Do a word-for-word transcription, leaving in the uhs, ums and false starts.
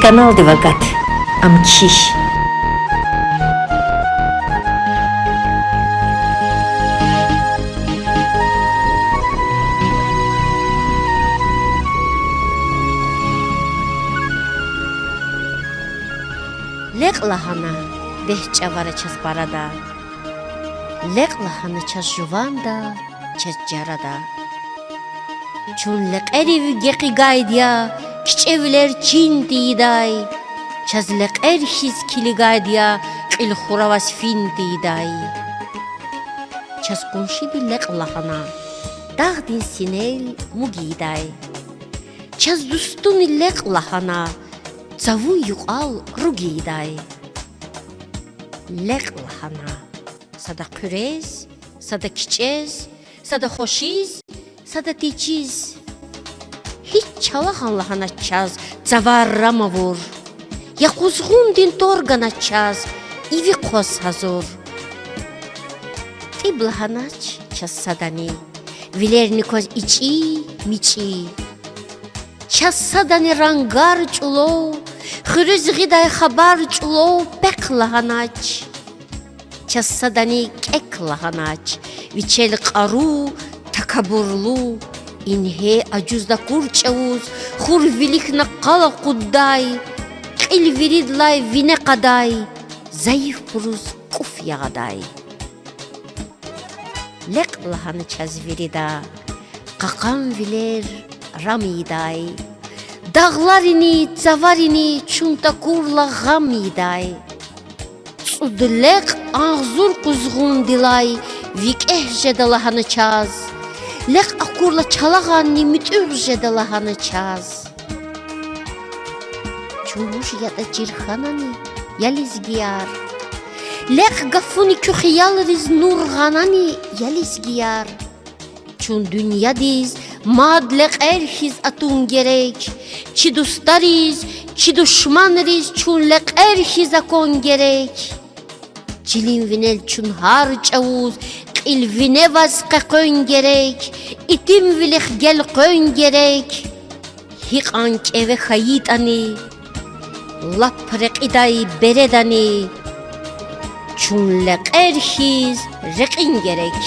Каналдив агат, ам кхьихь. Лекь лагьана дегь чӀавара чаз парада. Лекь лагьана чаз жуванда, чаз жарада. Чун лекьерив гекъигайди я, кичӀевилер чин тийидай. Чаз лекьер хьиз килигайди я, кьил хураваз фин тийидай. Чаз къуншиди лекь лагьана, дагъдин синел муг ийидай. Чаз дустуни лекь лагьана, цавун юкьвал руг ийидай. Лекь лагьана сада хъуьрез, сада кичӀез, сада хвешиз, сада течиз. Гьич чалагъан лагьанач чаз, цавар рам авур. Я къузгъундин тӀвар ганач чаз, иви хъваз гьазур. ТӀиб лагьанач чаз садани, вилерни кваз ичӀи, мичӀи. Чаз садани рангар чӀулав, хуьруьз гъидай хабар чӀулав пехъ лагьанач. Чаз садани кӀек лагьанач, вичел кьару, такабурлу. Ингье ажуз акур чӀавуз хур виликна къал акъуддай, кьил виридалай вине кьадай, зайифбуруз кӀуф ягъадай. Лекь лагьана чаз вирида, кьакьанвилер рам ийидай. Дагъларини, цаварини чун такурла гъам ийидай. ЦӀуд лекь агъзур къузгъундилай викӀегь жеда лагьана чаз. Лекь акурла чалагъанни муьтӀуьгъ жеда лагьана чаз. Чун вуж ятӀа чир хьанани, я лезгияр? Лекь гафуни куь хиялриз нур гъанани, я лезгияр? Чун дуьньядиз мад лекьер хьиз атун герек, чи дустариз, чи душманриз чун лекьер хьиз акун герек. Чилин винел чун гьар чӀавуз кьил вине аваз къекъуьн герек, итимвилихъ гелкъуьн герек. Гьикьван кӀеве хьайитӀани, лап рекьидай бередани, чун лекьер хьиз рекьин герек.